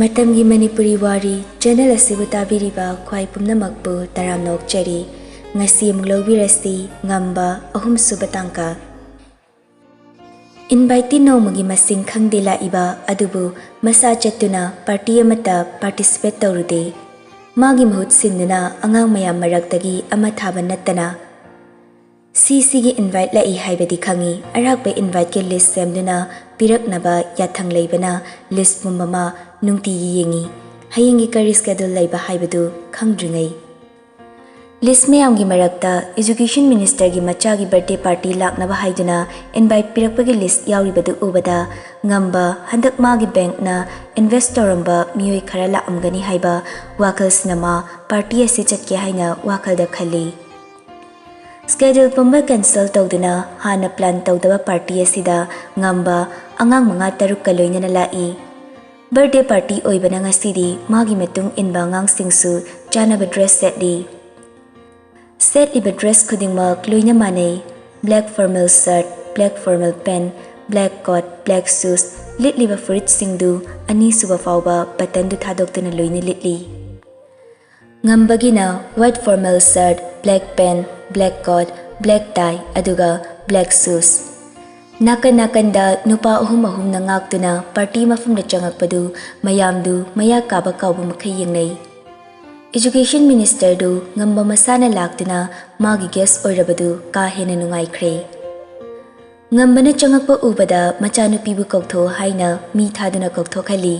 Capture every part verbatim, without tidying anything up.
ꯃꯇꯝꯒꯤ ꯃꯅꯤꯄꯨꯔꯤ ꯋꯥꯔꯤ ꯆꯦꯅꯦꯜ ꯑꯁꯤꯕꯨ ꯇꯥꯕꯤꯔꯤꯕ ꯈ꯭ꯋꯥꯏ ꯄꯨꯝꯅꯃꯛꯄꯨ ꯇꯔꯥꯝꯅ ꯑꯣꯛꯆꯔꯤ꯫ ꯉꯁꯤ ꯑꯃꯨꯛ ꯂꯧꯕꯤꯔꯁꯤ ꯉꯝꯕ ꯑꯍꯨꯝꯁꯨꯕ ꯇꯥꯡꯀꯛ꯫ ꯏꯟꯚꯥꯏꯠꯇꯤ ꯅꯣꯡꯃꯒꯤ ꯃꯁꯤꯡ ꯈꯪꯗꯦ ꯂꯥꯛꯏꯕ, ꯑꯗꯨꯕꯨ ꯃꯁꯥ ꯆꯠꯇꯨꯅ ꯄꯥꯔꯇꯤ ꯑꯃꯠꯇ ꯄꯥꯔꯇꯤꯁꯤꯄꯦꯠ ꯇꯧꯔꯨꯗꯦ꯫ ꯃꯥꯒꯤ ꯃꯍꯨꯠ ꯁꯤꯟꯗꯨꯅ ꯑꯉꯥꯡ ꯃꯌꯥꯝ ꯃꯔꯛꯇꯒꯤ ꯑꯃ ꯊꯥꯕ ꯅꯠꯇꯅ꯫ ꯁꯤꯁꯤꯒꯤ ꯏꯟꯚꯥꯏꯠ ꯂꯥꯛꯏ ꯍꯥꯏꯕꯗꯤ ꯈꯪꯏ꯫ ꯑꯔꯥꯛꯄ ꯏꯟꯚꯥꯏꯠꯀꯤ ꯂꯤꯁ ꯁꯦꯝꯗꯨꯅ ꯄꯤꯔꯛꯅꯕ ꯌꯥꯊꯪ ꯂꯩꯕꯅ ꯂꯤꯁ ꯄꯨꯝꯕꯃꯛ ꯅꯨꯡꯇꯤꯒꯤ ꯌꯦꯡꯏ꯫ ꯍꯌꯦꯡꯒꯤ ꯀꯔꯤ ꯁ꯭ꯀꯦꯗꯨꯜ ꯂꯩꯕ ꯍꯥꯏꯕꯗꯨ ꯈꯪꯗ꯭ꯔꯤꯉꯩ꯫ ꯂꯤꯁ ꯃꯌꯥꯝꯒꯤ ꯃꯔꯛꯇ ꯏꯖꯨꯀꯦꯁꯟ ꯃꯤꯅꯤꯁꯇꯔꯒꯤ ꯃꯆꯥꯒꯤ ꯕꯔꯊꯗꯦ ꯄꯥꯔꯇꯤ ꯂꯥꯛꯅꯕ ꯍꯥꯏꯗꯨꯅ ꯏꯟꯚꯥꯏꯠ ꯄꯤꯔꯛꯄꯒꯤ ꯂꯤꯁ ꯌꯥꯎꯔꯤꯕꯗꯨ ꯎꯕꯗ ꯉꯝꯕ ꯍꯟꯗꯛ ꯃꯥꯒꯤ ꯕꯦꯡꯛꯅ ꯏꯟꯚꯦꯁ ꯇꯧꯔꯝꯕ ꯃꯤꯑꯣꯏ ꯈꯔ ꯂꯥꯛꯑꯝꯒꯅꯤ ꯍꯥꯏꯕ ꯋꯥꯈꯜꯁꯤꯅ ꯃꯥ ꯄꯥꯔꯇꯤ ꯑꯁꯤ ꯆꯠꯀꯦ ꯍꯥꯏꯅ ꯋꯥꯈꯜꯗ ꯈꯜꯂꯤ꯫ ꯁ꯭ꯀꯦꯗꯨꯜ ꯄꯨꯝꯕ ꯀꯦꯟꯁꯦꯜ ꯇꯧꯗꯨꯅ ꯍꯥꯟꯅ ꯄ꯭ꯂꯥꯟ ꯇꯧꯗꯕ ꯄꯥꯔꯇꯤ ꯑꯁꯤꯗ ꯉꯝꯕ ꯑꯉꯥꯡ ꯃꯉꯥ ꯇꯔꯨꯛꯀ ꯂꯣꯏꯅꯅ ꯂꯥꯛꯏ꯫ ꯕꯔꯊꯗꯦ ꯄꯥꯔꯇꯤ ꯑꯣꯏꯕꯅ ꯉꯁꯤꯗꯤ ꯃꯥꯒꯤ ꯃꯇꯨꯡ ꯏꯟꯕ ꯑꯉꯥꯡꯁꯤꯡꯁꯨ ꯆꯥꯅꯕ ꯗ꯭ꯔꯦꯁ ꯁꯦꯠꯂꯤ꯫ ꯁꯦꯠꯂꯤꯕ ꯗ꯭ꯔꯦꯁ ꯈꯨꯗꯤꯡꯃꯛ ꯂꯣꯏꯅ ꯃꯥꯟꯅꯩ꯫ Black formal shirt, black formal pant, black coat, black shoes, ꯂꯤꯠꯂꯤꯕ ꯐꯨꯔꯤꯠꯁꯤꯡꯗꯨ ꯑꯅꯤꯁꯨꯕ ꯐꯥꯎꯕ ꯕꯇꯟꯗꯨ ꯊꯥꯗꯣꯛꯇꯨꯅ ꯂꯣꯏꯅ ꯂꯤꯠꯂꯤ꯫ ꯉꯝꯕꯒꯤꯅ white formal shirt, black pant, black coat, black tie, ꯑꯗꯨꯒ ꯕ꯭ꯂꯦꯛ ꯁꯨꯁ꯫ ꯅꯥꯀꯟ ꯅꯥꯀꯟꯗ ꯅꯨꯄꯥ ꯑꯍꯨꯝ ꯑꯍꯨꯝꯅ ꯉꯥꯛꯇꯨꯅ ꯄꯥꯔꯇꯤ ꯃꯐꯝꯗ ꯆꯪꯉꯛꯄꯗꯨ ꯃꯌꯥꯝꯗꯨ ꯃꯌꯥ ꯀꯥꯕ ꯀꯥꯎꯕ ꯃꯈꯩ ꯌꯦꯡꯅꯩ꯫ ꯏꯖꯨꯀꯦꯁꯟ ꯃꯤꯅꯤꯁꯇꯔꯗꯨ ꯉꯝꯕ ꯃꯁꯥꯅ ꯂꯥꯛꯇꯨꯅ ꯃꯥꯒꯤ ꯒꯦꯁ ꯑꯣꯏꯔꯕꯗꯨ ꯀꯥ ꯍꯦꯟꯅ ꯅꯨꯡꯉꯥꯏꯈ꯭ꯔꯦ꯫ ꯉꯝꯕꯅ ꯆꯪꯉꯛꯄ ꯎꯕꯗ ꯃꯆꯥꯅꯨꯄꯤꯕꯨ ꯀꯧꯊꯣꯛꯑꯣ ꯍꯥꯏꯅ ꯃꯤ ꯊꯥꯗꯨꯅ ꯀꯧꯊꯣꯛꯍꯜꯂꯤ꯫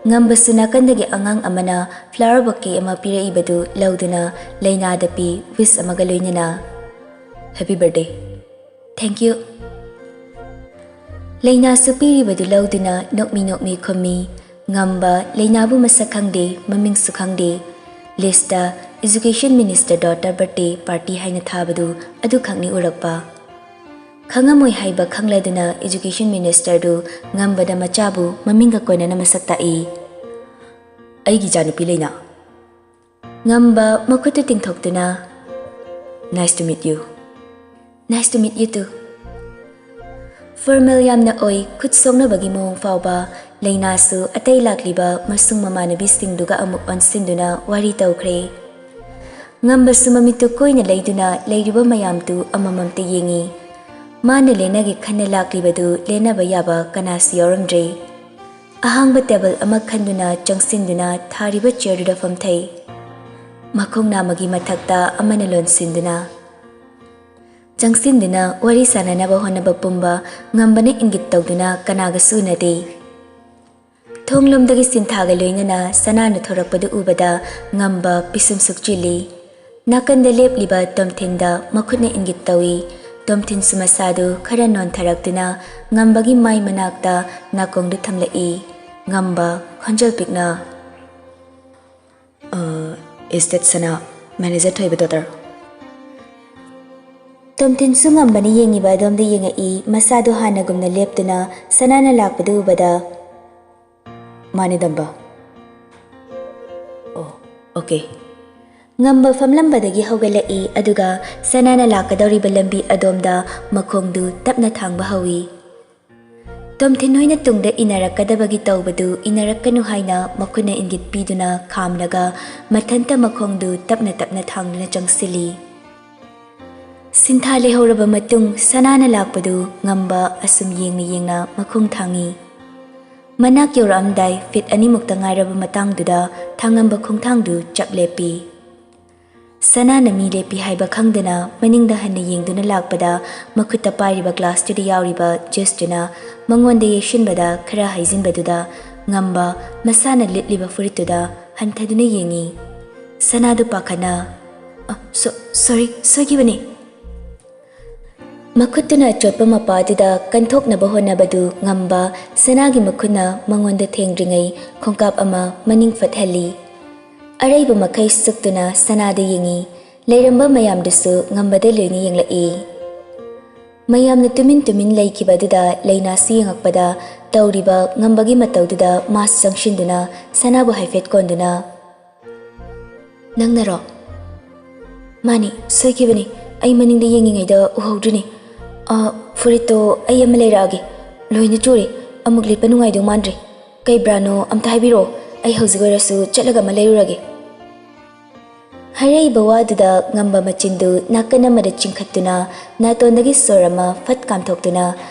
ꯉꯝꯕꯁꯨ ꯅꯥꯀꯟꯗꯒꯤ ꯑꯉꯥꯡ ꯑꯃꯅ ꯐ꯭ꯂꯥꯋꯔ ꯕꯣꯀꯦ ꯑꯃ ꯄꯤꯔꯛꯏꯕꯗꯨ ꯂꯧꯗꯨꯅ ꯂꯩꯅꯥꯗ ꯄꯤ, ꯋꯤꯁ ꯑꯃꯒ ꯂꯣꯏꯅꯅ꯫ Happy birthday. Thank you. ꯂꯩꯅꯥꯁꯨ ꯄꯤꯔꯤꯕꯗꯨ ꯂꯧꯗꯨꯅ ꯅꯣꯛꯃꯤ ꯅꯣꯛꯃꯤ ꯈꯨꯝꯃꯤ꯫ ꯉꯝꯕ ꯂꯩꯅꯥꯕꯨ ꯃꯁꯛ ꯈꯪꯗꯦ, ꯃꯃꯤꯡꯁꯨ ꯈꯪꯗꯦ꯫ List education minister daughter birthday party ꯍꯥꯏꯅ ꯊꯥꯕꯗꯨ ꯑꯗꯨꯈꯛꯅꯤ ꯎꯔꯛꯄ꯫ ꯈꯪꯉꯝꯃꯣꯏ ꯍꯥꯏꯕ ꯈꯪꯂꯗꯨꯅ ꯏꯖꯨꯀꯦꯁꯟ ꯃꯤꯅꯤꯁꯇꯔꯗꯨ ꯉꯝꯕꯗ ꯃꯆꯥꯕꯨ ꯃꯃꯤꯡꯒ ꯀꯣꯟꯅꯅ ꯃꯁꯛ ꯇꯥꯛꯏ꯫ ꯑꯩꯒꯤ ꯏꯆꯥꯅꯨꯄꯤ ꯂꯩꯅꯥ꯫ ꯉꯝꯕ ꯃꯈꯨꯠꯇꯨ ꯇꯤꯡꯊꯣꯛꯇꯨꯅ, Nice to meet you. Nice to meet you too. Formal ꯌꯥꯝꯅ ꯑꯣꯏ, ꯈꯨꯠ ꯁꯣꯛꯅꯕꯒꯤ ꯃꯑꯣꯡ ꯐꯥꯎꯕ ꯂꯩꯅꯥꯁꯨ ꯑꯇꯩ ꯂꯥꯛꯂꯤꯕ ꯃꯁꯨꯡ ꯃꯃꯥꯟꯅꯕꯤꯁꯤꯡꯗꯨꯒ ꯑꯃꯨꯛ ꯑꯣꯟꯁꯤꯟꯗꯨꯅ ꯋꯥꯔꯤ ꯇꯧꯈ꯭ꯔꯦ꯫ ꯉꯝꯕꯁꯨ ꯃꯃꯤꯠꯇꯨ ꯀꯣꯏꯅ ꯂꯩꯗꯨꯅ ꯂꯩꯔꯤꯕ ꯃꯌꯥꯝꯗꯨ ꯑꯃꯃꯝꯇ ꯌꯦꯡꯏ꯫ ꯃꯥꯅ ꯂꯦꯟꯅꯒꯦ ꯈꯟꯅ ꯂꯥꯛꯂꯤꯕꯗꯨ ꯂꯦꯟꯅꯕ ꯌꯥꯕ ꯀꯅꯥꯁꯨ ꯌꯥꯎꯔꯝꯗ꯭ꯔꯦ꯫ ꯑꯍꯥꯡꯕ ꯇꯦꯕꯜ ꯑꯃ ꯈꯟꯗꯨꯅ ꯆꯪꯁꯤꯟꯗꯨꯅ ꯊꯥꯔꯤꯕ ꯆꯤꯌꯔꯗꯨꯗ ꯐꯝꯊꯩ꯫ ꯃꯈꯣꯡ ꯅꯥꯝꯃꯒꯤ ꯃꯊꯛꯇ ꯑꯃꯅ ꯂꯣꯟꯁꯤꯟꯗꯨꯅ꯫ ꯆꯪꯁꯤꯟꯗꯨꯅ ꯋꯥꯔꯤ ꯁꯥꯟꯅꯅꯕ ꯍꯣꯠꯅꯕ ꯄꯨꯝꯕ ꯉꯝꯕꯅ ꯏꯪꯒꯤꯠ ꯇꯧꯗꯨꯅ ꯀꯅꯥꯒꯁꯨ ꯎꯅꯗꯦ꯫ ꯊꯣꯡꯂꯣꯝꯗꯒꯤ ꯁꯤꯟꯊꯥꯒ ꯂꯣꯏꯅꯅ ꯁꯅꯥꯅ ꯊꯣꯔꯛꯄꯗꯨ ꯎꯕꯗ ꯉꯝꯕ ꯄꯤꯁꯨꯝ ꯁꯨꯛꯆꯤꯜꯂꯤ꯫ ꯅꯥꯀꯟꯗ ꯂꯦꯞꯂꯤꯕ ꯇꯣꯝꯊꯤꯟꯗ ꯃꯈꯨꯠꯅ ꯏꯪꯒꯤꯠ ꯇꯧꯏ꯫ ꯇꯣꯝꯊꯤꯟꯁꯨ ꯃꯁꯥꯗꯨ ꯈꯔ ꯅꯣꯟꯊꯔꯛꯇꯨꯅ ꯉꯝꯕꯒꯤ ꯃꯥꯏ ꯃꯅꯥꯛꯇ ꯅꯥꯀꯣꯡꯗꯨ ꯊꯝꯂꯛꯏ꯫ ꯉꯝꯕ ꯈꯣꯟꯖꯦꯜ ꯄꯤꯛꯅ, "Uh, is that Sana, manager Thoiba daughter?" ꯇꯣꯝꯊꯤꯟꯁꯨ ꯉꯝꯕꯅ ꯌꯦꯡꯉꯤꯕ ꯑꯗꯣꯝꯗ ꯌꯦꯡꯉꯛꯏ꯫ ꯃꯁꯥꯗꯨ ꯍꯥꯟꯅꯒꯨꯝꯅ ꯂꯦꯞꯇꯨꯅ ꯁꯅꯥꯅ ꯂꯥꯛꯄꯗꯨ ꯎꯕꯗ, "ꯃꯥꯅꯦ ꯗꯝꯕ꯫ ꯑꯣ, okay." ꯉꯝꯕ ꯐꯝꯂꯝꯕꯗꯒꯤ ꯍꯧꯒꯠꯂꯛꯏ, ꯑꯗꯨꯒ ꯁꯅꯥꯅ ꯂꯥꯛꯀꯗꯧꯔꯤꯕ ꯂꯝꯕꯤ ꯑꯗꯣꯝꯗ ꯃꯈꯣꯡꯗꯨ ꯇꯞꯅ ꯊꯥꯡꯕ ꯍꯧꯏ꯫ ꯇꯣꯝꯊꯤꯟ ꯍꯣꯏꯅ ꯇꯨꯡꯗ ꯏꯟꯅꯔꯛꯀꯗꯕꯒꯤ ꯇꯧꯕꯗꯨ ꯏꯟꯅꯔꯛꯀꯅꯨ ꯍꯥꯏꯅ ꯃꯈꯨꯠꯅ ꯏꯪꯒꯤꯠ ꯄꯤꯗꯨꯅ ꯈꯥꯝꯂꯒ ꯃꯊꯟꯇ ꯃꯈꯣꯡꯗꯨ ꯇꯞꯅ ꯇꯞꯅ ꯊꯥꯡꯗꯨꯅ ꯆꯪꯁꯤꯜꯂꯤ꯫ ꯁꯤꯟꯊꯥ ꯂꯩꯍꯧꯔꯕ ꯃꯇꯨꯡ ꯁꯅꯥꯅ ꯂꯥꯛꯄꯗꯨ ꯉꯝꯕ ꯑꯁꯨꯝ ꯌꯦꯡꯅ ꯌꯦꯡꯅ ꯃꯈꯣꯡ ꯊꯥꯡꯏ꯫ ꯃꯅꯥꯛ ꯌꯧꯔꯛꯑꯝꯗꯥꯏ ꯐꯤꯠ ꯑꯅꯤꯃꯨꯛꯇ ꯉꯥꯏꯔꯕ ꯃꯇꯥꯡꯗꯨꯗ ꯊꯥꯡꯉꯝꯕ ꯈꯣꯡꯊꯥꯡꯗꯨ ꯆꯞ ꯂꯦꯞꯄꯤ꯫ ꯁꯅꯥꯅ ꯃꯤ ꯂꯦꯞꯄꯤ ꯍꯥꯏꯕ ꯈꯪꯗꯅ ꯃꯅꯤꯡꯗ ꯍꯟꯅ ꯌꯦꯡꯗꯨꯅ ꯂꯥꯛꯄꯗ ꯃꯈꯨꯠꯇ ꯄꯥꯏꯔꯤꯕ ꯒ꯭ꯂꯥꯁꯇꯨꯗ ꯌꯥꯎꯔꯤꯕ ꯖꯨꯁꯇꯨꯅ ꯃꯉꯣꯟꯗ ꯌꯩꯁꯤꯟꯕꯗ ꯈꯔ ꯍꯩꯖꯤꯟꯕꯗꯨꯗ ꯉꯝꯕ ꯃꯁꯥꯅ ꯂꯤꯠꯂꯤꯕ ꯐꯨꯔꯤꯠꯇꯨꯗ ꯍꯟꯊꯗꯨꯅ ꯌꯦꯡꯏ꯫ ꯁꯅꯥꯗꯨ ꯄꯥꯈꯠꯅ, "ꯑ, ꯁꯣ-, ꯁꯣꯔꯤ, ꯁꯣꯏꯈꯤꯕꯅꯤ!" ꯃꯈꯨꯠꯇꯨꯅ ꯑꯆꯣꯠꯄ ꯃꯄꯥꯗꯨꯗ ꯀꯟꯊꯣꯛꯅꯕ ꯍꯣꯠꯅꯕꯗꯨ ꯉꯝꯕ ꯁꯅꯥꯒꯤ ꯃꯈꯨꯠꯅ ꯃꯉꯣꯟꯗ ꯊꯦꯡꯗ꯭ꯔꯤꯉꯩ ꯈꯣꯡꯀꯥꯞ ꯑꯃ ꯃꯅꯤꯡ ꯐꯠꯍꯜꯂꯤ꯫ ꯑꯔꯩꯕ ꯃꯈꯩ ꯁꯨꯛꯇꯨꯅ ꯁꯅꯥꯗ ꯌꯦꯡꯏ꯫ ꯂꯩꯔꯝꯕ ꯃꯌꯥꯝꯗꯨꯁꯨ ꯉꯝꯕꯗ ꯂꯣꯏꯅ ꯌꯦꯡꯂꯛꯏ꯫ ꯃꯌꯥꯝꯅ ꯇꯨꯃꯤꯟ ꯇꯨꯃꯤꯟ ꯂꯩꯈꯤꯕ ꯑꯗꯨꯗ ꯂꯩꯅꯥꯁꯨ ꯌꯦꯡꯉꯛꯄꯗ ꯇꯧꯔꯤꯕ ꯉꯝꯕꯒꯤ ꯃꯇꯧꯗꯨꯗ ꯃꯥꯁꯨ ꯆꯪꯁꯤꯟꯗꯨꯅ ꯁꯅꯥꯕꯨ ꯍꯥꯏꯐꯦꯠ ꯀꯣꯟꯗꯨꯅ, "ꯅꯪꯅꯔꯣ?" "ꯃꯥꯅꯤ, ꯁꯣꯏꯈꯤꯕꯅꯤ꯫ ꯑꯩ ꯃꯅꯤꯡꯗ ꯌꯦꯡꯉꯤꯉꯩꯗ ꯎꯍꯧꯗ꯭ꯔꯤꯅꯤ꯫ ꯑ, ꯐꯨꯔꯤꯠꯇꯣ ꯑꯩ ꯑꯃ ꯂꯩꯔꯛꯑꯒꯦ꯫ ꯂꯣꯏꯅ ꯆꯨꯔꯦ꯫ ꯑꯃꯨꯛ ꯂꯤꯠꯄ ꯅꯨꯡꯉꯥꯏꯗꯧ ꯃꯥꯟꯗ꯭ꯔꯦ꯫" "ꯀꯩ ꯕ꯭ꯔꯥꯅꯣ ꯑꯝꯇ ꯍꯥꯏꯕꯤꯔꯛꯑꯣ, ꯑꯩ ꯍꯧꯖꯤꯛ ꯑꯣꯏꯔꯁꯨ ꯆꯠꯂꯒ ꯑꯃ ꯂꯩꯔꯨꯔꯒꯦ"꯫ ꯍꯥꯏꯔꯛꯏꯕ ꯋꯥꯗꯨꯗ ꯉꯝꯕ ꯃꯆꯤꯟꯗꯨ ꯅꯥꯀꯟ ꯑꯃꯗ ꯆꯤꯡꯈꯠꯇꯨꯅ ꯅꯥꯇꯣꯟꯗꯒꯤ ꯁꯣꯔ ꯑꯃ ꯐꯠ ꯀꯥꯝꯊꯣꯛꯇꯨꯅ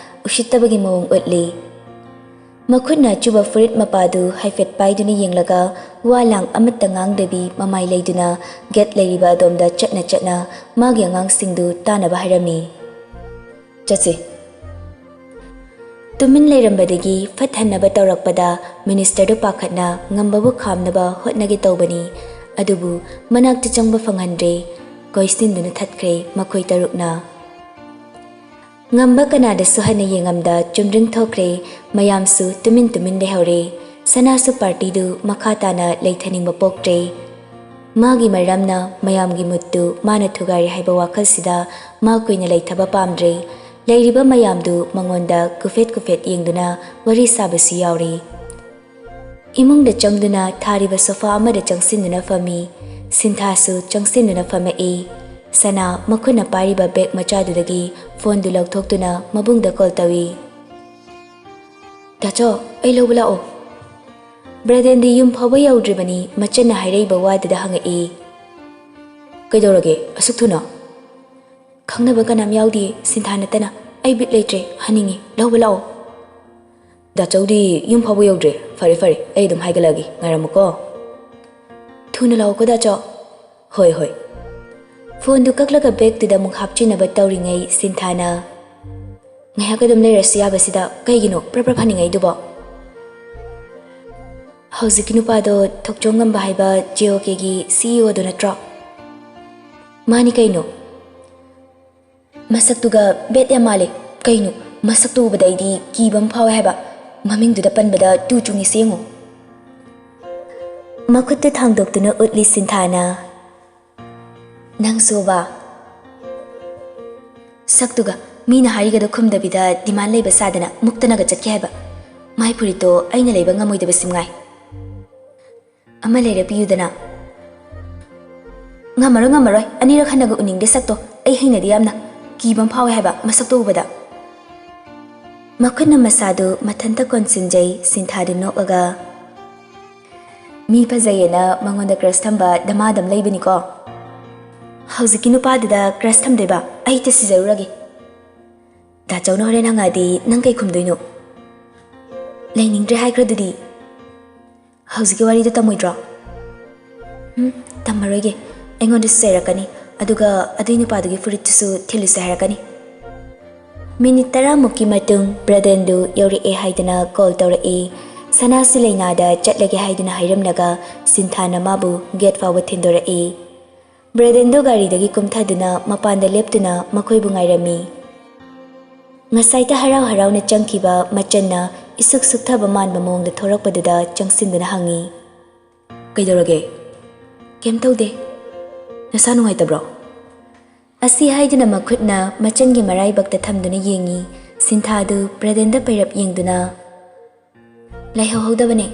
ꯎꯁꯤꯠꯇꯕꯒꯤ ꯃꯑꯣꯡ ꯎꯠꯂꯤ꯫ ꯃꯈꯨꯠꯅ ꯑꯆꯨꯕ ꯐꯨꯔꯤꯠ ꯃꯄꯥꯗꯨ ꯍꯥꯏꯐꯦꯠ ꯄꯥꯏꯗꯨꯅ ꯌꯦꯡꯂꯒ ꯋꯥ ꯂꯥꯡ ꯑꯃꯠꯇ ꯉꯥꯡꯗꯕꯤ ꯃꯃꯥꯏ ꯂꯩꯗꯨꯅ ꯒꯦꯠ ꯂꯩꯔꯤꯕ ꯑꯗꯣꯝꯗ ꯆꯠꯅ ꯆꯠꯅ ꯃꯥꯒꯤ ꯑꯉꯥꯡꯁꯤꯡꯗꯨ ꯇꯥꯅꯕ ꯍꯥꯏꯔꯝꯃꯤ꯫ "ꯆꯠꯁꯤ"꯫ ꯇꯨꯃꯤꯟ ꯂꯩꯔꯝꯕꯗꯒꯤ ꯐꯠ ꯍꯟꯅꯕ ꯇꯧꯔꯛꯄꯗ ꯃꯤꯅꯤꯁꯇꯔꯗꯨ ꯄꯥꯈꯠꯅ ꯉꯝꯕꯕꯨ ꯈꯥꯝꯅꯕ ꯍꯣꯠꯅꯒꯦ ꯇꯧꯕꯅꯤ, ꯑꯗꯨꯕꯨ ꯃꯅꯥꯛꯇ ꯆꯪꯕ ꯐꯪꯍꯟꯗ꯭ꯔꯦ꯫ ꯀꯣꯏꯁꯤꯟꯗꯨꯅ ꯊꯠꯈ꯭ꯔꯦ ꯃꯈꯣꯏ ꯇꯔꯨꯛꯅ꯫ ꯉꯝꯕ ꯀꯅꯥꯗꯁꯨ ꯍꯟꯅ ꯌꯦꯡꯉꯝꯗ ꯆꯨꯝꯗ꯭ꯔꯤꯡ ꯊꯣꯛꯈ꯭ꯔꯦ꯫ ꯃꯌꯥꯝꯁꯨ ꯇꯨꯃꯤꯟ ꯇꯨꯃꯤꯟ ꯂꯩꯍꯧꯔꯦ꯫ ꯁꯅꯥꯁꯨ ꯄꯥꯔꯇꯤꯗꯨ ꯃꯈꯥ ꯇꯥꯅ ꯂꯩꯊꯅꯤꯡꯕ ꯄꯣꯛꯇ꯭ꯔꯦ꯫ ꯃꯥꯒꯤ ꯃꯔꯝꯅ ꯃꯌꯥꯝꯒꯤ ꯃꯨꯠꯇꯨ ꯃꯥꯅ ꯊꯨꯒꯥꯏꯔꯦ ꯍꯥꯏꯕ ꯋꯥꯈꯜꯁꯤꯗ ꯃꯥ ꯀꯨꯏꯅ ꯂꯩꯊꯕ ꯄꯥꯝꯗ꯭ꯔꯦ꯫ ꯂꯩꯔꯤꯕ ꯃꯌꯥꯝꯗꯨ ꯃꯉꯣꯟꯗ ꯀꯨꯐꯦꯠ ꯀꯨꯐꯦꯠ ꯌꯦꯡꯗꯨꯅ ꯋꯥꯔꯤ ꯁꯥꯕꯁꯨ ꯌꯥꯎꯔꯤ꯫ ꯏꯃꯨꯡꯗ ꯆꯪꯗꯨꯅ ꯊꯥꯔꯤꯕ ꯁꯣꯐꯥ ꯑꯃꯗ ꯆꯪꯁꯤꯟꯗꯨꯅ ꯐꯝꯃꯤ꯫ ꯁꯤꯟꯊꯥꯁꯨ ꯆꯪꯁꯤꯟꯗꯨꯅ ꯐꯝꯃꯛꯏ꯫ ꯁꯅꯥ ꯃꯈꯨꯠꯅ ꯄꯥꯏꯔꯤꯕ ꯕꯦꯒ ꯃꯆꯥꯗꯨꯗꯒꯤ ꯐꯣꯟꯗꯨ ꯂꯧꯊꯣꯛꯇꯨꯅ ꯃꯕꯨꯡꯗ ꯀꯣꯜ ꯇꯧꯏ꯫ "ꯇꯥꯆꯧ, ꯑꯩ ꯂꯧꯕ ꯂꯥꯛꯑꯣ"꯫ ꯕ꯭ꯔꯗꯦꯟꯗꯤ ꯌꯨꯝ ꯐꯥꯎꯕ ꯌꯧꯗ꯭ꯔꯤꯕꯅꯤ, ꯃꯆꯟꯅ ꯍꯥꯏꯔꯛꯏꯕ ꯋꯥꯗꯨꯗ ꯍꯪꯉꯛꯏ꯫ "ꯀꯩꯗꯧꯔꯒꯦ ꯑꯁꯨꯛ ꯊꯨꯅ?" "ꯈꯪꯅꯕ ꯀꯅꯥꯝ ꯌꯥꯎꯗꯤꯌꯦ, ꯁꯤꯟꯊꯥ ꯅꯠꯇꯅ꯫ ꯑꯩ ꯕꯤꯠ ꯂꯩꯇ꯭ꯔꯦ, ꯍꯟꯅꯤꯡꯉꯤ, ꯂꯧꯕ ꯂꯥꯛꯑꯣ"꯫ "ꯗꯥꯆꯧꯗꯤ ꯌꯨꯝ ꯐꯥꯎꯕ ꯌꯧꯗ꯭ꯔꯦ꯫ ꯐꯔꯦ ꯐꯔꯦ, ꯑꯩ ꯑꯗꯨꯝ ꯍꯥꯏꯒꯠꯂꯛꯑꯒꯦ, ꯉꯥꯏꯔꯝꯃꯨꯀꯣ"꯫ "ꯊꯨꯅ ꯂꯥꯛꯑꯣꯀꯣ ꯗꯥꯆꯧ"꯫ "ꯍꯣꯏ ꯍꯣꯏ"꯫ ꯐꯣꯟꯗꯨ ꯀꯛꯂꯒ ꯕꯦꯒꯇꯨꯗ ꯑꯃꯨꯛ ꯍꯥꯞꯆꯤꯟꯅꯕ ꯇꯧꯔꯤꯉꯩ ꯁꯤꯟꯊꯥꯅ, "ꯉꯥꯏꯍꯥꯛ ꯑꯗꯨꯝ ꯂꯩꯔꯁꯨ ꯌꯥꯕꯁꯤꯗ ꯀꯩꯒꯤꯅꯣ ꯄ꯭ꯔꯞ ꯄ꯭ꯔꯞ ꯍꯟꯅꯤꯡꯉꯛꯏꯗꯨꯕꯣ?" "ꯍꯧꯖꯤꯛꯀꯤ ꯅꯨꯄꯥꯗꯣ ꯊꯣꯛꯆꯣꯝ ꯉꯝꯕ ꯍꯥꯏꯕ ꯖꯦ ꯑꯣ ꯀꯦꯒꯤ ꯁꯤ ꯏ ꯑꯣꯗꯣ ꯅꯠꯇ꯭ꯔꯣ?" "ꯃꯥꯅꯤ ꯀꯩꯅꯣ"꯫ "ꯃꯁꯛꯇꯨꯒ ꯕꯦꯠ ꯌꯥꯝ ꯃꯥꯜꯂꯦ꯫ ꯀꯩꯅꯣ, ꯃꯁꯛꯇꯨ ꯎꯕꯗ ꯑꯩꯗꯤ ꯀꯤꯕ ꯑꯃ ꯐꯥꯎꯋꯦ ꯍꯥꯏꯕ꯫ ꯃꯃꯤꯡꯗꯨꯗ ꯄꯟꯕꯗ ꯇꯨ ꯆꯨꯡꯉꯤꯁꯦ ꯌꯦꯡꯉꯣ"꯫ ꯃꯈꯨꯠꯇꯨ ꯊꯥꯡꯗꯣꯛꯇꯨꯅ ꯎꯠꯂꯤ ꯁꯤꯟꯊꯥꯅ꯫ "ꯅꯪꯁꯨꯕ? ꯁꯛꯇꯨꯒ, ꯃꯤꯅ ꯍꯥꯏꯔꯤꯒꯗꯣ ꯈꯨꯝꯗꯕꯤꯗ ꯗꯤꯃꯥꯟ ꯂꯩꯕ ꯁꯥꯗꯅ ꯃꯨꯛꯇꯅꯒ ꯆꯠꯀꯦ ꯍꯥꯏꯕ꯫ ꯃꯥꯏ ꯐꯨꯔꯤꯠꯇꯣ ꯑꯩꯅ ꯂꯩꯕ ꯉꯝꯃꯣꯏꯗꯕ ꯁꯤꯝꯉꯥꯏ꯫ ꯑꯃ ꯂꯩꯔ ꯄꯤꯌꯨꯗꯅ"꯫ "ꯉꯝꯃꯔꯣꯏ, ꯉꯝꯃꯔꯣꯏ꯫ ꯑꯅꯤꯔꯛ ꯍꯟꯅꯒ ꯎꯅꯤꯡꯗꯦ ꯁꯛꯇꯣ꯫ ꯑꯩ ꯍꯩꯅꯗꯦ ꯌꯥꯝꯅ꯫ ꯀꯤꯕ ꯑꯃ ꯐꯥꯎꯋꯦ ꯍꯥꯏꯕ ꯃꯁꯛꯇꯣ ꯎꯕꯗ"꯫ ꯃꯈꯨꯠꯅ ꯃꯁꯥꯗꯨ ꯃꯊꯟꯇ ꯀꯣꯟꯁꯤꯟꯖꯩ꯫ ꯁꯤꯟꯊꯥꯗꯨ ꯅꯣꯛꯑꯒ, "ꯃꯤ ꯐꯖꯩꯌꯦꯅ ꯃꯉꯣꯟꯗ crush ꯊꯝꯕ ꯗꯃꯥꯗꯝ ꯂꯩꯕꯅꯤꯀꯣ꯫ ꯍꯧꯖꯤꯛꯀꯤ ꯅꯨꯄꯥꯗꯨꯗ crush ꯊꯝꯗꯣꯏꯕ? ꯑꯩ ꯍꯦꯛꯇ ꯁꯤꯖꯔꯨꯔꯒꯦ꯫ ꯗꯥꯆꯧꯅ ꯍꯣꯔꯦꯟ ꯍꯪꯉꯛꯑꯗꯤ ꯅꯪ ꯀꯩ ꯈꯨꯝꯗꯣꯏꯅꯣ? ꯂꯩꯅꯤꯡꯗ꯭ꯔꯦ ꯍꯥꯏꯈ꯭ꯔꯗꯨꯗꯤ꯫ ꯍꯧꯖꯤꯛꯀꯤ ꯋꯥꯔꯤꯗꯣ ꯇꯝꯃꯣꯏꯗ꯭ꯔꯣ?" "ꯎꯝ, ꯇꯝꯃꯔꯣꯏꯒꯦ꯫ ꯑꯩꯉꯣꯟꯗꯁꯨ ꯆꯩꯔꯛꯀꯅꯤ, ꯑꯗꯨꯒ ꯑꯗꯨꯏ ꯅꯨꯄꯥꯗꯨꯒꯤ ꯐꯨꯔꯤꯠꯇꯨꯁꯨ ꯊꯤꯜꯂꯨꯁꯦ ꯍꯥꯏꯔꯛꯀꯅꯤ꯫" ꯃꯤꯅꯤꯠ ꯇꯔꯥꯃꯨꯛꯀꯤ ꯃꯇꯨꯡ ꯕ꯭ꯔꯗꯦꯟꯗꯨ ꯌꯧꯔꯛꯑꯦ ꯍꯥꯏꯗꯨꯅ call ꯇꯧꯔꯛꯏ꯫ ꯁꯅꯥꯁꯨ ꯂꯩꯅꯥꯗ ꯆꯠꯂꯒꯦ ꯍꯥꯏꯗꯨꯅ ꯍꯥꯏꯔꯝꯂꯒ ꯁꯤꯟꯊꯥꯅ ꯃꯥꯕꯨ gate ꯐꯥꯎꯕ ꯊꯤꯟꯗꯣꯔꯛꯏ꯫ ꯕ꯭ꯔꯗꯦꯟꯗꯨ ꯒꯥꯔꯤꯗꯒꯤ ꯀꯨꯝꯊꯗꯨꯅ ꯃꯄꯥꯟꯗ ꯂꯦꯞꯇꯨꯅ ꯃꯈꯣꯏꯕꯨ ꯉꯥꯏꯔꯝꯃꯤ꯫ ꯉꯁꯥꯏꯇ ꯍꯔꯥꯎ ꯍꯔꯥꯎꯅ ꯆꯪꯈꯤꯕ ꯃꯆꯟꯅ ꯏꯁꯨꯛ ꯁꯨꯛꯊꯕ ꯃꯥꯟꯕ ꯃꯑꯣꯡꯗ ꯊꯣꯔꯛꯄꯗꯨꯗ ꯆꯪꯁꯤꯟꯗꯨꯅ ꯍꯪꯉꯤ, "ꯀꯩꯗꯧꯔꯒꯦ?" "ꯀꯩꯝ ꯇꯧꯗꯦ꯫ ꯅꯁꯥ ꯅꯨꯡꯉꯥꯏꯇꯕ꯭ꯔꯣ?" ꯑꯁꯤ ꯍꯥꯏꯗꯨꯅ ꯃꯈꯨꯠꯅ ꯃꯆꯟꯒꯤ ꯃꯔꯥꯏꯕꯛꯇ ꯊꯝꯗꯨꯅ ꯌꯦꯡꯉꯤ꯫ ꯁꯤꯟꯊꯥꯗꯨ ꯕ꯭ꯔꯗꯦꯟꯗ ꯄꯩꯔꯞ ꯌꯦꯡꯗꯨꯅ, "ꯂꯩꯍꯧꯍꯧꯗꯕꯅꯦ꯫"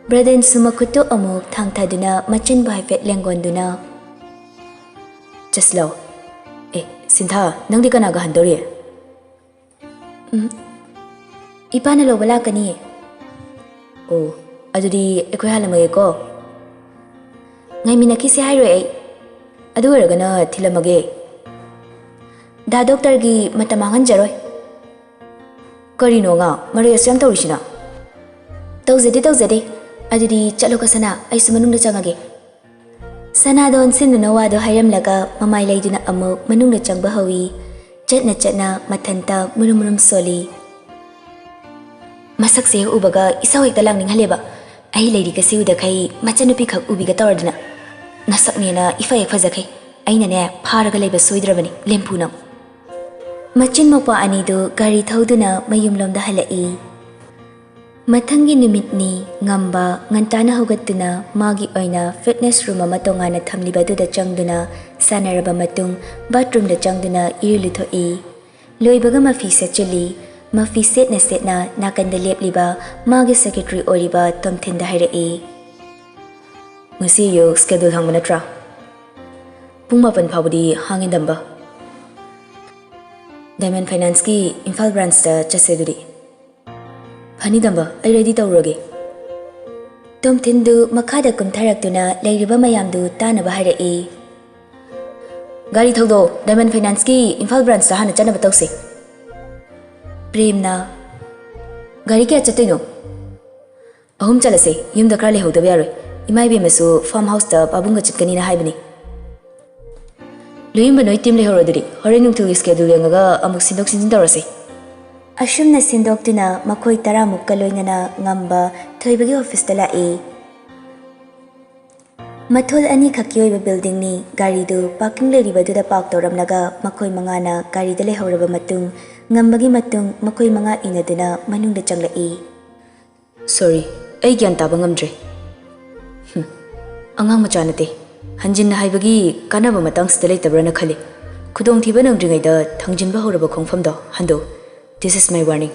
ꯕ꯭ꯔꯗꯦꯟꯁꯨ ꯃꯈꯨꯠꯇꯨ ꯑꯃꯨꯛ ꯊꯥꯡꯊꯗꯨꯅ ꯃꯆꯟꯕꯨ ꯍꯥꯏꯐꯦꯠ ꯂꯦꯡꯒꯣꯟꯗꯨꯅ, "ꯆꯠꯁꯤꯜꯂꯣ꯫ ꯑꯦ, ꯁꯤꯟꯊꯥ, ꯅꯪꯗꯤ ꯀꯅꯥꯒ ꯍꯟꯗꯧꯔꯤ?" "ꯎꯝ, ꯏꯄꯥꯅ ꯂꯧꯕ ꯂꯥꯛꯀꯅꯤ꯫" "ꯑꯣ, ꯑꯗꯨꯗꯤ ꯑꯩꯈꯣꯏ ꯍꯜꯂꯝꯃꯒꯦꯀꯣ꯫" "ꯉꯥꯏꯃꯤꯟꯅꯈꯤꯁꯦ ꯍꯥꯏꯔꯣꯏ ꯑꯩ꯫ ꯑꯗꯨ ꯑꯣꯏꯔꯒꯅ ꯊꯤꯜꯂꯝꯃꯒꯦ꯫" "ꯗꯥ ꯗꯣꯛꯇꯔꯒꯤ ꯃꯇꯝ ꯃꯥꯡꯍꯟꯖꯔꯣꯏ꯫" "ꯀꯔꯤꯅꯣ ꯑꯉꯥꯡ, ꯃꯔꯩ ꯑꯁꯨꯛ ꯌꯥꯝ ꯇꯧꯔꯤꯁꯤꯅ?" "ꯇꯧꯖꯗꯦ, ꯇꯧꯖꯗꯦ꯫ ꯑꯗꯨꯗꯤ ꯆꯠꯂꯣꯀꯣ ꯁꯅꯥ, ꯑꯩꯁꯨ ꯃꯅꯨꯡꯗ ꯆꯪꯉꯒꯦ꯫" ꯁꯅꯥꯗꯣ ꯑꯣꯟꯁꯤꯟꯗꯨꯅ ꯋꯥꯗꯣ ꯍꯥꯏꯔꯝꯂꯒ ꯃꯃꯥꯏ ꯂꯩꯗꯨꯅ ꯑꯃꯨꯛ ꯃꯅꯨꯡꯗ ꯆꯪꯕ ꯍꯧꯏ꯫ ꯆꯠꯅ ꯆꯠꯅ ꯃꯊꯟꯇ ꯃꯨꯔꯨꯝ ꯃꯨꯔꯨꯝ ꯁꯣꯜꯂꯤ꯫ "ꯃꯁꯛꯁꯦ ꯍꯦꯛ ꯎꯕꯒ ꯏꯁꯧ ꯍꯦꯛꯇ ꯂꯥꯡꯅꯤꯡꯍꯜꯂꯦꯕ꯫ ꯑꯩ ꯂꯩꯔꯤꯒꯁꯤ ꯎꯗꯈꯩ ꯃꯆꯟꯅꯨꯄꯤꯈꯛ ꯎꯕꯤꯒ ꯇꯧꯔꯗꯅ꯫ ꯅꯁꯛꯅꯦꯅ ꯏꯐ ꯍꯦꯛ ꯐꯖꯈꯩ꯫ ꯑꯩꯅꯅꯦ, ꯐꯥꯔꯒ ꯂꯩꯕ ꯁꯣꯏꯗ꯭ꯔꯕꯅꯤ, ꯂꯦꯝꯐꯨ ꯅꯪ꯫" ꯃꯆꯤꯟ ꯃꯧꯄ꯭ꯋꯥ ꯑꯅꯤꯗꯨ ꯒꯥꯔꯤ ꯊꯧꯗꯨꯅ ꯃꯌꯨꯝꯂꯣꯝꯗ ꯍꯜꯂꯛꯏ꯫ ꯃꯊꯪꯒꯤ ꯅꯨꯃꯤꯠꯅꯤ꯫ ꯉꯝꯕ ꯉꯟꯇꯥꯅ ꯍꯧꯒꯠꯇꯨꯅ ꯃꯥꯒꯤ ꯑꯣꯏꯅ fitness room ꯑꯃ ꯇꯣꯉꯥꯟꯅ ꯊꯝꯂꯤꯕ ꯑꯗꯨꯗ ꯆꯪꯗꯨꯅ ꯁꯥꯟꯅꯔꯕ ꯃꯇꯨꯡ, bathroomꯗ ꯆꯪꯗꯨꯅ ꯏꯔꯨ ꯂꯨꯊꯣꯛꯏ꯫ ꯂꯣꯏꯕꯒ ꯃꯐꯤ ꯁꯦꯠꯆꯤꯜꯂꯤ꯫ ꯃꯐꯤ ꯁꯦꯠꯅ ꯁꯦꯠꯅ ꯅꯥꯀꯟꯗ ꯂꯦꯞꯂꯤꯕ ꯃꯥꯒꯤ secretary ꯑꯣꯏꯔꯤꯕ ꯇꯣꯝꯊꯤꯟꯗ ꯍꯥꯏꯔꯛꯏ, "ꯉꯁꯤ ꯑꯌꯨꯛ schedule ꯍꯪꯕ ꯅꯠꯇ꯭ꯔꯥ? ꯄꯨꯡ ꯃꯥꯄꯟ ꯐꯥꯎꯕꯗꯤ ꯍꯥꯡꯉꯦ, ꯗꯝꯕ꯫" ꯗꯥꯏꯃꯟ ꯐꯥꯏꯅꯥꯟꯁꯀꯤ ꯏꯝꯐꯥꯜ ꯕ꯭ꯔꯥꯟꯁꯇ ꯆꯠꯁꯦ ꯑꯗꯨꯗꯤ꯫ ꯐꯅꯤ ꯗꯝꯕ, ꯑꯩ ꯔꯦꯗꯤ ꯇꯧꯔꯨꯔꯒꯦ꯫ ꯇꯣꯝꯊꯤꯟꯗꯨ ꯃꯈꯥꯗ ꯀꯨꯝꯊꯔꯛꯇꯨꯅ ꯂꯩꯔꯤꯕ ꯃꯌꯥꯝꯗꯨ ꯇꯥꯅꯕ ꯍꯥꯏꯔꯛꯏ꯫ ꯒꯥꯔꯤ ꯊꯧꯗꯣꯛꯑꯣ, ꯗꯥꯏꯃꯟ ꯐꯥꯏꯅꯥꯟꯁꯀꯤ ꯏꯝꯐꯥꯜ ꯕ꯭ꯔꯥꯟꯁꯇ ꯍꯥꯟꯅ ꯆꯠꯅꯕ ꯇꯧꯁꯦ꯫ ꯄ꯭ꯔꯦꯝꯅ, ꯒꯥꯔꯤ ꯀꯌꯥ ꯆꯠꯇꯣꯏꯅꯣ? ꯑꯍꯨꯝ ꯆꯠꯂꯁꯦ, ꯌꯨꯝꯗ ꯈꯔ ꯂꯩꯍꯧꯗꯕ ꯌꯥꯔꯣꯏ꯫ ꯏꯃꯥ ꯏꯕꯦꯝꯃꯁꯨ ꯐꯥꯔꯝ ꯍꯥꯎꯁꯇ ꯄꯥꯕꯨꯡꯒ ꯆꯠꯀꯅꯤꯅ ꯍꯥꯏꯕꯅꯤ꯫ ꯂꯨꯌꯤꯡꯕ ꯅꯣꯏ ꯇꯤꯝ ꯂꯩꯍꯧꯔꯣ ꯑꯗꯨꯗꯤ, ꯍꯣꯔꯦꯟ ꯅꯨꯡꯊꯤꯜꯒꯤ ꯁ꯭ꯀꯦꯗꯨꯜ ꯌꯦꯡꯉꯒ ꯑꯃꯨꯛ ꯁꯤꯟꯗꯣꯛ ꯁꯤꯟꯖꯤꯟ ꯇꯧꯔꯁꯤ꯫ ꯑꯁꯨꯝꯅ ꯁꯤꯟꯗꯣꯛꯇꯨꯅ ꯃꯈꯣꯏ ꯇꯔꯥꯃꯨꯛꯀ ꯂꯣꯏꯅꯅ ꯉꯝꯕ ꯊꯣꯏꯕꯒꯤ ꯑꯣꯐꯤꯁꯇ ꯂꯥꯛꯏ꯫ ꯃꯊꯣꯜ ꯑꯅꯤꯈꯛꯀꯤ ꯑꯣꯏꯕ ꯕꯤꯜꯗꯤꯡꯅꯤ꯫ ꯒꯥꯔꯤꯗꯨ ꯄꯥꯔꯀꯤꯡ ꯂꯩꯔꯤꯕꯗꯨꯗ ꯄꯥꯔꯛ ꯇꯧꯔꯝꯂꯒ ꯃꯈꯣꯏ ꯃꯉꯥꯅ ꯒꯥꯔꯤꯗ ꯂꯩꯍꯧꯔꯕ ꯃꯇꯨꯡ, ꯉꯝꯕꯒꯤ ꯃꯇꯨꯡ ꯃꯈꯣꯏ ꯃꯉꯥ ꯏꯟꯅꯗꯨꯅ ꯃꯅꯨꯡꯗ ꯆꯪꯂꯛꯏ꯫ ꯁꯣꯔꯤ, ꯑꯩ ꯒ꯭ꯌꯥꯟ ꯇꯥꯕ ꯉꯝꯗ꯭ꯔꯦ꯫ ꯍꯨꯝ, ꯑꯉꯥꯡ ꯃꯆꯥ ꯅꯠꯇꯦ꯫ ꯍꯟꯖꯤꯟꯅ ꯍꯥꯏꯕꯒꯤ ꯀꯥꯟꯅꯕ ꯃꯇꯥꯡꯁꯤꯗ ꯂꯩꯇꯕ꯭ꯔꯥꯅ ꯈꯜꯂꯤ꯫ ꯈꯨꯗꯣꯡꯊꯤꯕ ꯅꯪꯗ꯭ꯔꯤꯉꯩꯗ ꯊꯪꯖꯤꯟꯕ ꯍꯧꯔꯕ ꯈꯣꯡꯐꯝꯗꯣ ꯍꯟꯗꯣꯛ꯫ This is my warning.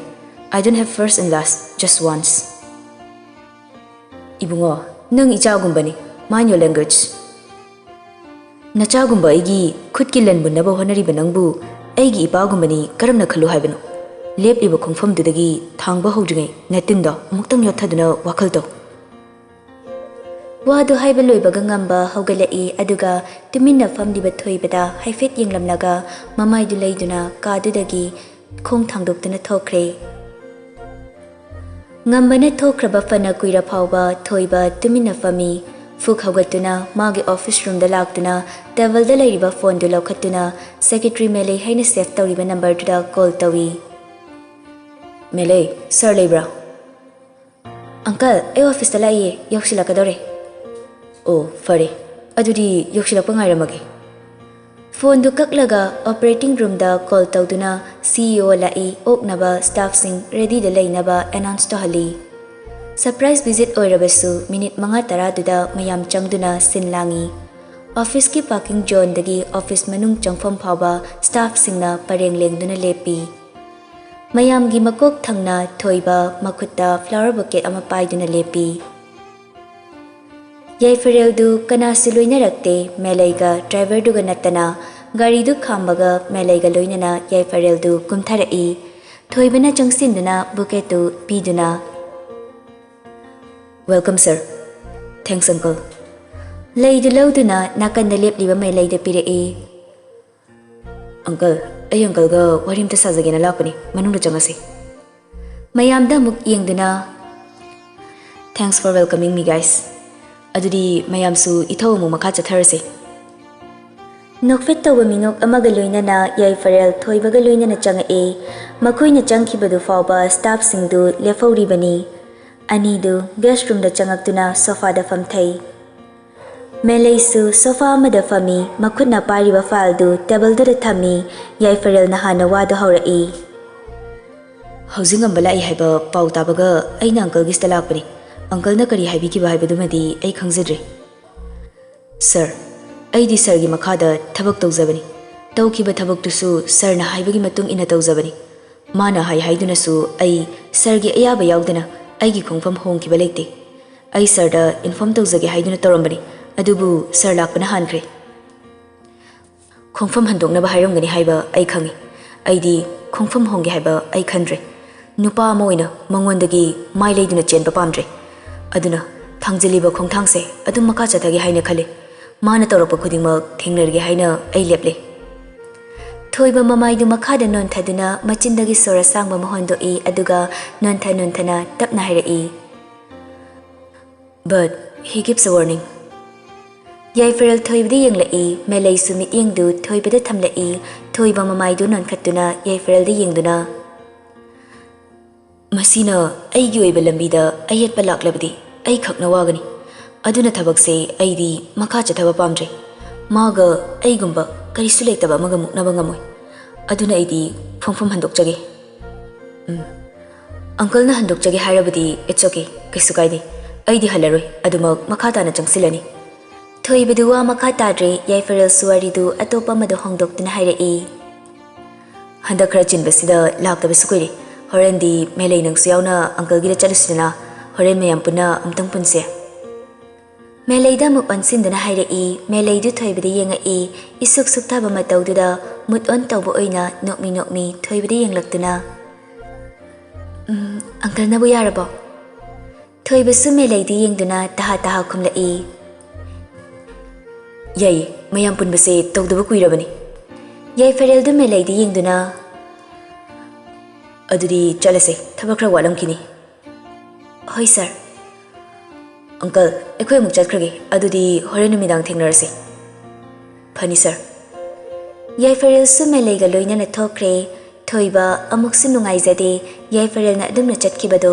I don't have first and last, just once. ꯏꯕꯨꯡꯉꯣ, ꯅꯪ ꯏꯆꯥꯒꯨꯝꯕꯅꯤ꯫ Mind your language. ꯅꯆꯥꯒꯨꯝꯕ ꯑꯩꯒꯤ ꯈꯨꯠꯀꯤ ꯂꯟ ꯃꯨꯟꯅꯕ ꯍꯣꯠꯅꯔꯤꯕ ꯅꯪꯕꯨ ꯑꯩꯒꯤ ꯏꯄꯥꯒꯨꯝꯕꯅꯤ ꯀꯔꯝꯅ ꯈꯜꯂꯨ ꯍꯥꯏꯕꯅꯣ? ꯂꯦꯞꯂꯤꯕ ꯈꯣꯡꯐꯝꯗꯨꯗꯒꯤ ꯊꯥꯡꯕ ꯍꯧꯗ꯭ꯔꯤꯉꯩ ꯅꯇꯤꯟꯗꯣ ꯑꯃꯨꯛꯇꯪ ꯌꯣꯠꯊꯗꯨꯅ ꯋꯥꯈꯜ ꯇꯧ꯫ ꯋꯥꯗꯨ ꯍꯥꯏꯕ ꯂꯣꯏꯕꯒ ꯉꯝꯕ ꯍꯧꯒꯠꯂꯛꯏ, ꯑꯗꯨꯒ ꯇꯨꯃꯤꯟꯅ ꯐꯝꯂꯤꯕ ꯊꯣꯏꯕꯗ ꯍꯥꯏꯐꯦꯠ ꯌꯦꯡꯂꯝꯂꯒ ꯃꯃꯥꯏꯗꯨ ꯂꯩꯗꯨꯅ ꯀꯥꯗꯨꯗꯒꯤ ꯈꯣꯡ ꯊꯥꯡꯗꯣꯛꯇꯨꯅ ꯊꯣꯛꯈ꯭ꯔꯦ꯫ ꯉꯝꯕꯅ ꯊꯣꯛꯈ꯭ꯔꯕ ꯐꯅ ꯀꯨꯏꯔ ꯐꯥꯎꯕ ꯊꯣꯏꯕ ꯇꯨꯃꯤꯟꯅ ꯐꯝꯃꯤ꯫ ꯐꯨꯛ ꯍꯧꯒꯠꯇꯨꯅ ꯃꯥꯒꯤ ꯑꯣꯐꯤꯁ ꯔꯨꯝꯗ ꯂꯥꯛꯇꯨꯅ ꯇꯦꯕꯜꯗ ꯂꯩꯔꯤꯕ ꯐꯣꯟꯗꯨ ꯂꯧꯈꯠꯇꯨꯅ ꯁꯦꯀ꯭ꯔꯦꯇꯔꯤ ꯃꯦꯂꯩ ꯍꯥꯏꯅ ꯁꯦꯚ ꯇꯧꯔꯤꯕ ꯅꯝꯕꯔꯗꯨꯗ ꯀꯣꯜ ꯇꯧꯏ꯫ ꯃꯦꯂꯩ, ꯁꯥꯔ ꯂꯩꯕ꯭ꯔꯥ? ꯑꯪꯀꯜ, ꯑꯩ ꯑꯣꯐꯤꯁꯇ ꯂꯥꯛꯏꯌꯦ, ꯌꯧꯁꯤꯜꯂꯛꯀꯗꯧꯔꯦ꯫ ꯑꯣ, ꯐꯔꯦ, ꯑꯗꯨꯗꯤ ꯌꯧꯁꯤꯜꯂꯛꯄ ꯉꯥꯏꯔꯝꯃꯒꯦ꯫ ꯐꯣꯟꯗꯨ ꯀꯛꯂꯒ ꯑꯣꯄꯔꯦꯇꯤꯡ ꯔꯨꯝꯗ ꯀꯣꯜ ꯇꯧꯗꯨꯅ ꯁꯤ ꯏ ꯑꯣ ꯂꯥꯛꯏ, ꯑꯣꯛꯅꯕ ꯁ꯭ꯇꯥꯐꯁꯤꯡ ꯔꯦꯗꯤꯗ ꯂꯩꯅꯕ ꯑꯦꯅꯥꯎꯟꯁ ꯇꯧꯍꯜꯂꯤ꯫ ꯁꯔꯄ꯭ꯔꯥꯏꯖ ꯚꯤꯖꯤꯠ ꯑꯣꯏꯔꯕꯁꯨ ꯃꯤꯅꯤꯠ ꯃꯉꯥ ꯇꯔꯥꯗꯨꯗ ꯃꯌꯥꯝ ꯆꯪꯗꯨꯅ ꯁꯤꯟ ꯂꯥꯡꯏ꯫ ꯑꯣꯐꯤꯁꯀꯤ ꯄꯥꯔꯀꯤꯡ ꯖꯣꯟꯗꯒꯤ ꯑꯣꯐꯤꯁ ꯃꯅꯨꯡ ꯆꯪꯐꯝ ꯐꯥꯎꯕ ꯁ꯭ꯇꯥꯐꯁꯤꯡꯅ ꯄꯔꯦꯡ ꯂꯦꯡꯗꯨꯅ ꯂꯦꯞꯄꯤ꯫ ꯃꯌꯥꯝꯒꯤ ꯃꯀꯣꯛ ꯊꯪꯅ ꯊꯣꯏꯕ ꯃꯈꯨꯠꯇ ꯐ꯭ꯂꯥꯋꯔ ꯕꯨꯀꯦꯠ ꯑꯃ ꯄꯥꯏꯗꯨꯅ ꯂꯦꯞꯄꯤ꯫ ꯌꯥꯏꯐꯔꯦꯜꯗꯨ ꯀꯅꯥꯁꯨ ꯂꯣꯏꯅꯔꯛꯇꯦ, ꯃꯦꯂꯩꯒ ꯗ꯭ꯔꯥꯏꯚꯔꯗꯨꯒ ꯅꯠꯇꯅ꯫ ꯒꯥꯔꯤꯗꯨ ꯈꯥꯝꯕꯒ ꯃꯦꯂꯩꯒ ꯂꯣꯏꯅꯅ ꯌꯥꯏꯐꯔꯦꯜꯗꯨ ꯀꯨꯝꯊꯔꯛꯏ꯫ ꯊꯣꯏꯕꯅ ꯆꯪꯁꯤꯟꯗꯨꯅ ꯕꯨꯀꯦꯠꯇꯨ ꯄꯤꯗꯨꯅ, "Welcome, sir." "Thanks, uncle." ꯂꯩꯗꯨ ꯂꯧꯗꯨꯅ ꯅꯥꯀꯟꯗ ꯂꯦꯞꯂꯤꯕ ꯃꯦꯂꯩꯗ ꯄꯤꯔꯛꯏ꯫ "Uncle, ꯑꯩ uncleꯒ ꯋꯥꯔꯤ ꯑꯝꯇ ꯁꯥꯖꯒꯦꯅ ꯂꯥꯛꯄꯅꯤ, ꯃꯅꯨꯡꯗ ꯆꯪꯉꯁꯤ꯫" ꯃꯌꯥꯝꯗ ꯑꯃꯨꯛ ꯌꯦꯡꯗꯨꯅ, "Thanks for welcoming me, guys꯫ ꯑꯗꯨꯗꯤ ꯃꯌꯥꯝꯁꯨ ꯏꯊꯧ ꯑꯃꯨꯛ ꯃꯈꯥ ꯆꯠꯊꯔꯁꯤ꯫" ꯅꯣꯛꯐꯦꯠ ꯇꯧꯕ ꯃꯤꯅꯣꯛ ꯑꯃꯒ ꯂꯣꯏꯅꯅ ꯌꯥꯏꯐꯔꯦꯜ ꯊꯣꯏꯕꯒ ꯂꯣꯏꯅꯅ ꯆꯪꯉꯛꯑꯦ꯫ ꯃꯈꯣꯏꯅ ꯆꯪꯈꯤꯕꯗꯨ ꯐꯥꯎꯕ staffꯁꯤꯡꯗꯨ ꯂꯦꯞꯍꯧꯔꯤꯕꯅꯤ꯫ ꯑꯅꯤꯗꯨ guest roomꯗ ꯆꯪꯉꯛꯇꯨꯅ sofaꯗ ꯐꯝꯊꯩ꯫ ꯃꯦꯂꯩꯁꯨ sofa ꯑꯃꯗ ꯐꯝꯃꯤ, ꯃꯈꯨꯠꯅ ꯄꯥꯏꯔꯤꯕ fileꯗꯨ tableꯗꯨꯗ ꯊꯝꯃꯤ꯫ ꯌꯥꯏꯐꯔꯦꯜꯅ ꯍꯥꯟꯅ ꯋꯥꯗꯨ ꯍꯧꯔꯛꯏ꯫ "ꯍꯧꯖꯤꯛ ꯉꯝꯕ ꯂꯥꯛꯏ ꯍꯥꯏꯕ ꯄꯥꯎ ꯇꯥꯕꯒ ꯑꯩꯅ uncleꯒꯤꯁꯤꯗ ꯂꯥꯛꯄꯅꯤ꯫ Uncleꯅ ꯀꯔꯤ ꯍꯥꯏꯕꯤꯈꯤꯕ ꯍꯥꯏꯕꯗꯨꯃꯗꯤ ꯑꯩ ꯈꯪꯖꯗ꯭ꯔꯦ꯫ Sir, ꯑꯩꯗꯤ sirꯒꯤ ꯃꯈꯥꯗ ꯊꯕꯛ ꯇꯧꯖꯕꯅꯤ꯫ ꯇꯧꯈꯤꯕ ꯊꯕꯛꯇꯨꯁꯨ sirꯅ ꯍꯥꯏꯕꯒꯤ ꯃꯇꯨꯡ ꯏꯟꯅ ꯇꯧꯖꯕꯅꯤ꯫ ꯃꯥꯅ ꯍꯥꯏ ꯍꯥꯏꯗꯨꯅꯁꯨ ꯑꯩ sirꯒꯤ ꯑꯌꯥꯕ ꯌꯥꯎꯗꯅ ꯑꯩꯒꯤ ꯈꯣꯡꯐꯝ ꯍꯣꯡꯈꯤꯕ ꯂꯩꯇꯦ꯫ ꯑꯩ sirꯗ inform ꯇꯧꯖꯒꯦ ꯍꯥꯏꯗꯨꯅ ꯇꯧꯔꯝꯕꯅꯤ, ꯑꯗꯨꯕꯨ sir ꯂꯥꯛꯄꯅ ꯍꯥꯟꯈ꯭ꯔꯦ꯫" "ꯈꯣꯡꯐꯝ ꯍꯟꯗꯣꯛꯅꯕ ꯍꯥꯏꯔꯝꯒꯅꯤ ꯍꯥꯏꯕ ꯑꯩ ꯈꯪꯏ꯫ ꯑꯩꯗꯤ ꯈꯣꯡꯐꯝ ꯍꯣꯡꯒꯦ ꯍꯥꯏꯕ ꯑꯩ ꯈꯟꯗ꯭ꯔꯦ꯫ ꯅꯨꯄꯥ ꯑꯃ ꯑꯣꯏꯅ ꯃꯉꯣꯟꯗꯒꯤ ꯃꯥꯏ ꯂꯩꯗꯨꯅ ꯆꯦꯟꯕ ꯄꯥꯝꯗ꯭ꯔꯦ꯫ ꯑꯗꯨꯅ ꯊꯥꯡꯖꯤꯜꯂꯤꯕ ꯈꯣꯡꯊꯥꯡꯁꯦ ꯑꯗꯨꯝ ꯃꯈꯥ ꯆꯠꯊꯒꯦ ꯍꯥꯏꯅ ꯈꯜꯂꯤ꯫ ꯃꯥꯅ ꯇꯧꯔꯛꯄ ꯈꯨꯗꯤꯡꯃꯛ ꯊꯦꯡꯅꯔꯒꯦ ꯍꯥꯏꯅ ꯑꯩ ꯂꯦꯞꯂꯦ꯫" ꯊꯣꯏꯕ ꯃꯃꯥꯏꯗꯨ ꯃꯈꯥꯗ ꯅꯣꯟꯊꯗꯨꯅ ꯃꯆꯤꯟꯗꯒꯤ ꯁꯣꯔ ꯑꯁꯥꯡꯕ ꯑꯃ ꯍꯣꯟꯗꯣꯛꯏ, ꯑꯗꯨꯒ ꯅꯣꯟꯊ ꯅꯣꯟꯊꯅ ꯇꯞꯅ ꯍꯥꯏꯔꯛꯏ, "But he gives a warning." ꯌꯥꯏꯐꯔꯦꯜ ꯊꯣꯏꯕꯗ ꯌꯦꯡꯂꯛꯏ, ꯃꯦꯂꯩꯁꯨ ꯃꯤꯠꯌꯦꯡꯗꯨ ꯊꯣꯏꯕꯗ ꯊꯝꯂꯛꯏ꯫ ꯊꯣꯏꯕ ꯃꯃꯥꯏꯗꯨ ꯅꯣꯟꯈꯠꯇꯨꯅ ꯌꯥꯏꯐꯔꯦꯜꯗ ꯌꯦꯡꯗꯨꯅ, "ꯃꯁꯤꯅ ꯑꯩꯒꯤ ꯑꯣꯏꯕ ꯂꯝꯕꯤꯗ ꯑꯌꯦꯠꯄ ꯂꯥꯛꯂꯕꯗꯤ ꯑꯩ ꯈꯛꯅ ꯋꯥꯒꯅꯤ꯫ ꯑꯗꯨꯅ ꯊꯕꯛꯁꯦ ꯑꯩꯗꯤ ꯃꯈꯥ ꯆꯠꯊꯕ ꯄꯥꯝꯗ꯭ꯔꯦ꯫ ꯃꯥꯒ ꯑꯩꯒꯨꯝꯕ ꯀꯔꯤꯁꯨ ꯂꯩꯇꯕ ꯑꯃꯒ ꯃꯨꯛꯅꯕ ꯉꯝꯃꯣꯏ꯫ ꯑꯗꯨꯅ ꯑꯩꯗꯤ ꯈꯣꯡꯐꯝ ꯍꯟꯗꯣꯛꯆꯒꯦ꯫" "ꯎꯝ, uncleꯅ ꯍꯟꯗꯣꯛꯆꯒꯦ ꯍꯥꯏꯔꯕꯗꯤ it's okay, ꯀꯩꯁꯨ ꯀꯥꯏꯗꯦ꯫ ꯑꯩꯗꯤ ꯍꯜꯂꯔꯣꯏ, ꯑꯗꯨꯃꯛ ꯃꯈꯥ ꯇꯥꯅ ꯆꯪꯁꯤꯜꯂꯅꯤ꯫" ꯊꯣꯏꯕꯗꯨ ꯋꯥ ꯃꯈꯥ ꯇꯥꯗ꯭ꯔꯦ, ꯌꯥꯏꯐꯔꯦꯜꯁꯨ ꯋꯥꯔꯤꯗꯨ ꯑꯇꯣꯞꯄ ꯑꯃꯗ ꯍꯣꯡꯗꯣꯛꯇꯨꯅ ꯍꯥꯏꯔꯛꯏ, "ꯍꯟꯗꯛ ꯈꯔ ꯆꯤꯟꯕꯁꯤꯗ ꯂꯥꯛꯇꯕꯁꯨ ꯀꯨꯏꯔꯦ꯫ ꯍꯣꯔꯦꯟꯗꯤ ꯃꯦꯂꯩ ꯅꯪꯁꯨ ꯌꯥꯎꯅ uncleꯒꯤꯗ ꯆꯠꯂꯨꯁꯤꯗꯅ꯫ ꯍꯣꯔꯦꯟ ꯃꯌꯥꯝ ꯄꯨꯟꯅ ꯑꯃꯨꯛꯇꯪ ꯄꯨꯟꯁꯦ꯫" ꯃꯦꯂꯩꯗ ꯑꯃꯨꯛ ꯑꯣꯟꯁꯤꯟꯗꯨꯅ ꯍꯥꯏꯔꯛꯏ꯫ ꯃꯦꯂꯩꯗꯨ ꯊꯣꯏꯕꯗ ꯌꯦꯡꯉꯛꯏ꯫ ꯏꯁꯨꯛ ꯁꯨꯛꯊꯕ ꯃꯇꯧꯗꯨꯗ ꯃꯨꯠ ꯑꯣꯟ ꯇꯧꯕ ꯑꯣꯏꯅ ꯅꯣꯛꯃꯤ ꯅꯣꯛꯃꯤ ꯊꯣꯏꯕꯗ ꯌꯦꯡꯂꯛꯇꯨꯅ, "ꯎꯝ, ꯑꯪꯀꯜꯅꯕꯨ ꯌꯥꯔꯕꯣ?" ꯊꯣꯏꯕꯁꯨ ꯃꯦꯂꯩꯗ ꯌꯦꯡꯗꯨꯅ ꯇꯍꯥ ꯇꯍꯥ ꯈꯨꯝꯂꯛꯏ꯫ "ꯌꯥꯏꯌꯦ, ꯃꯌꯥꯝ ꯄꯨꯟꯕꯁꯦ ꯇꯧꯗꯕ ꯀꯨꯏꯔꯕꯅꯤ꯫ ꯌꯥꯏꯐꯔꯦꯜꯗꯨ ꯃꯦꯂꯩꯗ ꯌꯦꯡꯗꯨꯅ, "ꯑꯗꯨꯗꯤ ꯆꯠꯂꯁꯦ, ꯊꯕꯛ ꯈꯔ ꯋꯥꯠꯂꯝꯈꯤꯅꯤ꯫" "ꯍꯣꯏ ꯁꯥꯔ꯫" "ꯑꯪꯀꯜ, ꯑꯩꯈꯣꯏ ꯑꯃꯨꯛ ꯆꯠꯈ꯭ꯔꯒꯦ, ꯑꯗꯨꯗꯤ ꯍꯣꯔꯦꯟ ꯅꯨꯃꯤꯗꯥꯡ ꯊꯦꯡꯅꯔꯁꯤ꯫" "ꯐꯅꯤ ꯁꯥꯔ꯫" ꯌꯥꯏꯐꯔꯦꯜꯁꯨ ꯃꯦꯂꯩꯒ ꯂꯣꯏꯅꯅ ꯊꯣꯛꯈ꯭ꯔꯦ꯫ ꯊꯣꯏꯕ ꯑꯃꯨꯛꯁꯨ ꯅꯨꯡꯉꯥꯏꯖꯗꯦ꯫ ꯌꯥꯏꯐꯔꯦꯜꯅ ꯑꯗꯨꯝꯅ ꯆꯠꯈꯤꯕꯗꯣ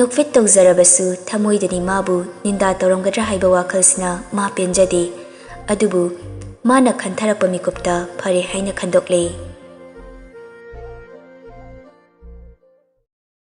ꯅꯣꯛꯐꯦꯠ ꯇꯧꯖꯔꯕꯁꯨ ꯊꯃꯣꯏꯗꯅꯤ ꯃꯥꯕꯨ ꯅꯤꯟꯗꯥ ꯇꯧꯔꯝꯒꯗ꯭ꯔꯥ ꯍꯥꯏꯕ ꯋꯥꯈꯜꯁꯤꯅ ꯃꯥ ꯄꯦꯟꯖꯗꯦ꯫ ꯑꯗꯨꯕꯨ ꯃꯥꯅ ꯈꯟꯊꯔꯛꯄ ꯃꯤꯀꯨꯞꯇ ꯐꯔꯦ ꯍꯥꯏꯅ ꯈꯟꯗꯣꯛꯂꯦ꯫